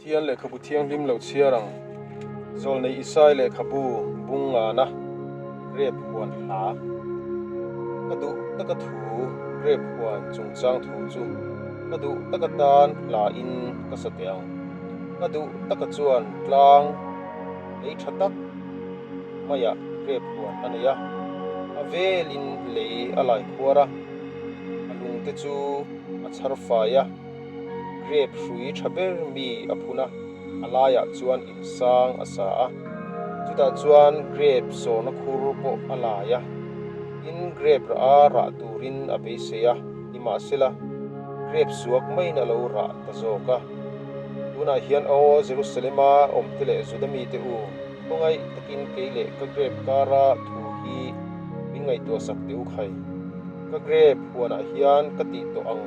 Pathian lehkhabu thianghlim lo chhiar ang. Zawlnei Isai lehkhabu bung ngana grep huan hla. Ka duh taka thu grep huan chungchang thu chu ka duh taka tan hla in ka sa teh ang. Ka duh taka chuan tlang lei tha tak maiah grep huan a nei a, a velin lei a lai khuar a, a lungte chu a chhar fai a. Grape hrui tha ber mi a phun a, a laiah chuan in sang a sa a. Chutah chuan grape sawrna khur pawh a lai a, tin grape rah a rah turin a beisei a, nimahsela grape suak maiin a lo rah ta zawk a. Tunah hian aw Jerusalema awmte leh Juda mite u, khawngaih takin kei leh ka grape kara thu hi min ngaihtuahsak teh u khai. Ka grape huanah hian ka tih tawh ang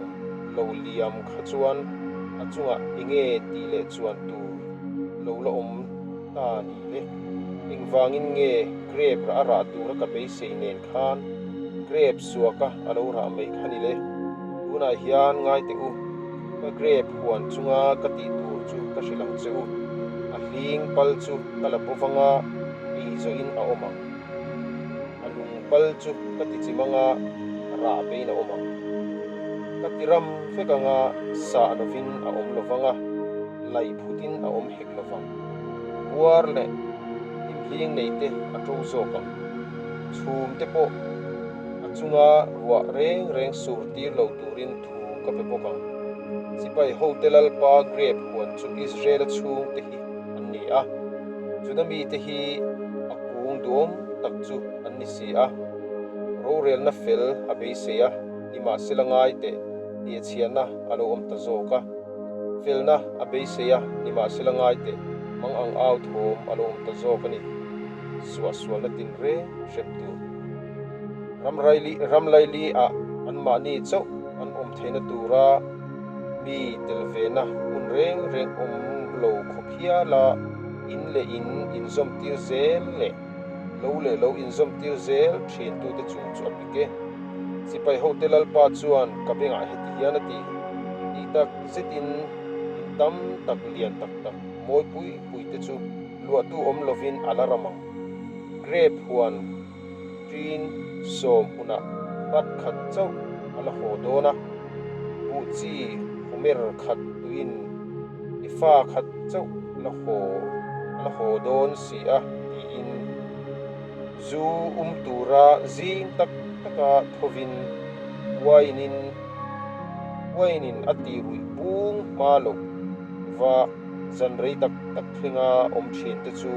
lo liam kha chuan a chungah enge tih leh chuan tur lo la awm ta ni le? Engvangin nge grape rah a rah tura ka beisei nen khan grape suaka a lo rah mai kha ni le? Tunah hian ngai teh u, ka grape huan chunga ka tih tur chu ka hrilh ang che u, a hling pal chu ka la bo vanga ei zawhin a awm ang. A lung pal chu ka ti chim anga rah bein a awm ang. Ka ti ram vek anga sah lovin a awm lo vang a, laih phutin a awm hek lo vang. Buar leh hlimhling nei te a to zawk ang. Chhum te pawh a chunga ruah reng reng sur tir lo turin thu ka pe bawk ang. Sipai hote Lalpa grape huan chu Israel-a chhungte hi an ni a, Juda mite hi a kung duam tak chu an ni si a. Rorelna fel a beisei a, nimahsela ngai teh hnehchhiahna a lo awm ta zawk a. Felna a beisei a, nimahsela ngai teh mang ang au thawm a lo awm ta zawk a ni. Suahsualna tinreng hrem tur. Ram laili ah anmahni chauh an awm theihna tura mi tel vena hmun reng reng awm lo khawp hiala in leh in inzawm tir zel leh lo leh lo inzawm tir zel thin tute chung chu a pik e. Sipai hote Lalpa chuan ka bengah heti hian a ti, Tih tak zetin in tam tak lian tak tak mawi pui pui te chu luahtu awm lovin a la ram ang. Grape huan Ṭin sawm hunah bat khat chauh a la haw dawn a, buh chi homer khat tuin i fa khat chauh la haw a la haw dawn si a tiin zu um tura zing tak taka thovin uainin uainin a ti ruih bung hma loh va zan rei tak tak thlenga awm thin te chu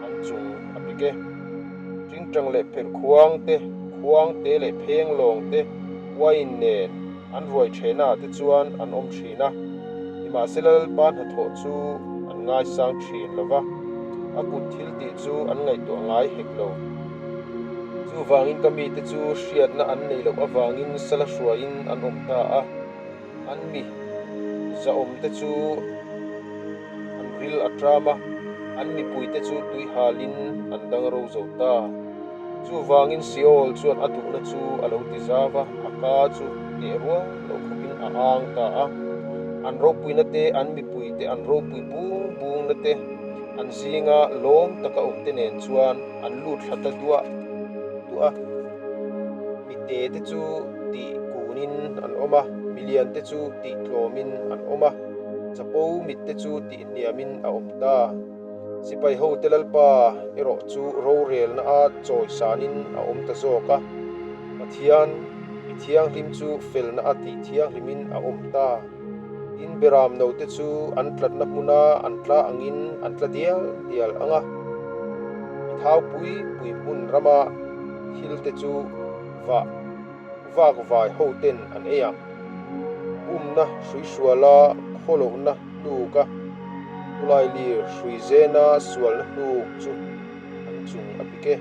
an chung a pik e. Tingtang leh pherh khuang te, khuang te leh pheng lawng te, uain nen an ruai thehna ah te chuan an awm thin a. Nimahsela Lalpa hnathawh chu an ngaisang thin lo va, a kut thil tih chu an ngaihtuah ngai hek lo. Chuvangin ka mite chu hriatna an nei loh avangin sala hruaiin an awm ta a. An mi zahawmte chu an ril a ṭam a, an mipuite chu tui halin an dang ro zo ta. Chuvangin Seol chuan a duhna chu a lo ti zau a, a ka chu teh rual lo khawpin a ang ta a. An ropuina te, an mipuite an ropui bung bungna te, an zinga lawm taka awmte nen chuan an lut thla ta duah duah a. Mite te chu tih kunin an awm a, milian te chu tih tlawmin an awm a, chapo mit te chu tih hniamin a awm ta. Sipai hote Lalpa erawh chu rorelna a chawisanin a awm ta zawk a, Pathian mi thianghlim chu felna a tih thianghlimin a awm ta. Tin, beram note chu an tlatna hmuna an tla angin an tla dial dial ang a, mi thau pui pui hmun rama thil te chu vah vak vai ho ten an ei ang. Bumna hrui hruala khawlohna hnuk a, tulaili hrui zena sualna hnuk chu an chung a pik e.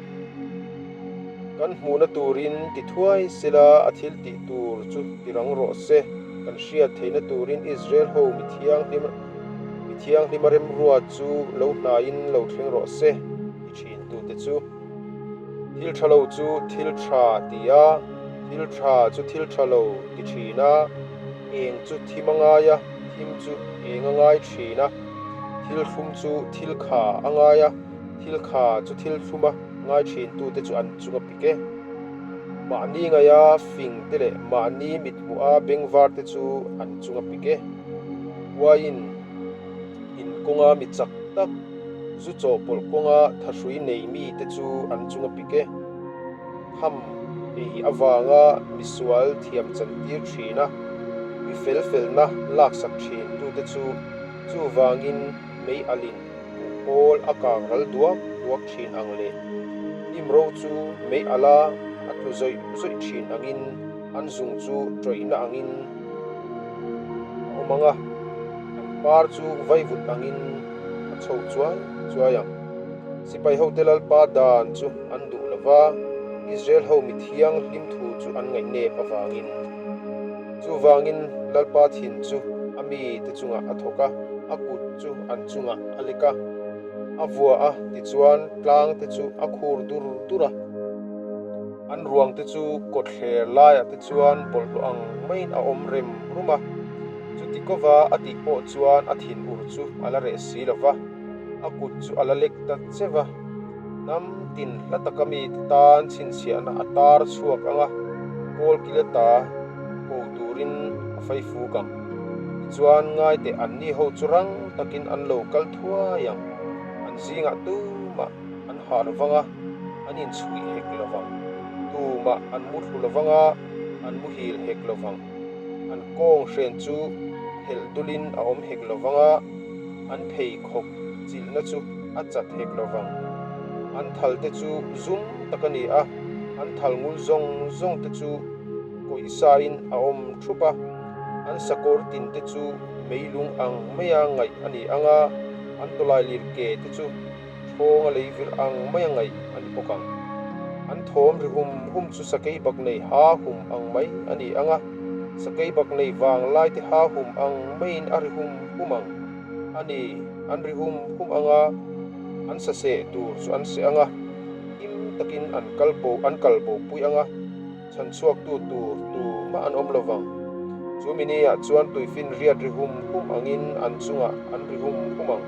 Kan hmuhna turin ti thuai sela a thil tih tur chu ti rang rawh se, kan hriat theihna turin Israel ho mi thianghlim mi thianghlima remruat chu lo hnaiin lo thleng rawh se ti thin tute chu. Thil tha lo chu thil tha ti a, thil tha chu thil tha lo ti thin a, eng chu thim a ngai a, thim chu eng a ngai thin a. Thil thlum chu thil kha a ngai a, thil kha chu thil thluma ngai thintute chu an chung a pik e. Mahni ngaia fing te leh mahni mithmuha bengvar te chu an chung a pik e. Uaiin in kawnga mi chak tak, zu chawhpawlh kawnga thahrui nei mi te chu an chung a pik e. Tham ei avanga misual thiam chantir thin a, mi fel felna laksak thin tute chu chuvangin mei alin buh pawl a kang ral duak duak thin ang leh hnim ro chu mei ala a tlu zawih zawih thin angin an zung chu tawihna angin a awm ang a, an par chu vaivut angin a chho chuai chuai ang. Sipai hote Lalpa dan chu an duh lo va, Israel ho mi thianghlim thu chu an ngaihnep avangin. Chuvangin Lalpa thin chu a mite chungah a thawk a, a kut chu an chungah a lek a, a vua a, tichuan tlangte chu a khur dur dur a. An ruangte chu kawtthler laiah te chuan bawlhhlawh ang maiin a awm rem rum a, chuti kova a tih pawh chuan a thinur chu a la reh si lo va, a kut chu a la lek ta che va. Hnam tin hla taka mite tan chhinchhiahna a tar chhuak ang a, kawl kil ata ko turin a fai fuk ang. Tichuan ngaite anni ho chu rang takin an lo kal thuai ang, an zingah tumah an hah lo vang a, an inchhuih hek lo vang. Tumah an mu thlu lo vang a, an muhil hek lo vang. An kawng hren chu phelh dulin a awm hek lo vang a, an pheikhawk chilhna chu a chat hek lo vang. An thal te chu zum tak a ni a, an thal ngul zawng zawng te chu kawihsain a awm thup a, an sakawr tin te chu meilung ang maia ngaih a ni ang a, an tawlailir ke te chu Thawnga lei vir ang mai a ngaih a ni bawk ang. An thawm ri hum hum chu sakei bak nei ha hum ang mai a ni ang a, sakei bak nei vang lai te ha hum ang maiin a ri hum hum ang a ni. An ri hum hum ang a, an sa seh tur chu an seh ang a, him takin an kal bo an kal bo pui ang a. Chhan chhuaktu tur tumah an awm lo vang. Chu mini-ah chuan tuifin riat ri hum hum angin an chungah an ri hum hum ang.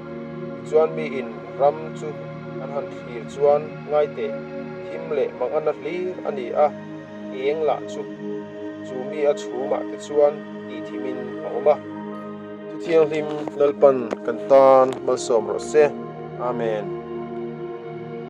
Tichuan miin ram chu an han thlir chuan ngaiteh thim leh mangana hlir a ni a, eng lah chu chu mi a chhumah te chuan tihthimin a awm a. Thuthianghlim Lalpan kan tan malsawm rawh se. Amen.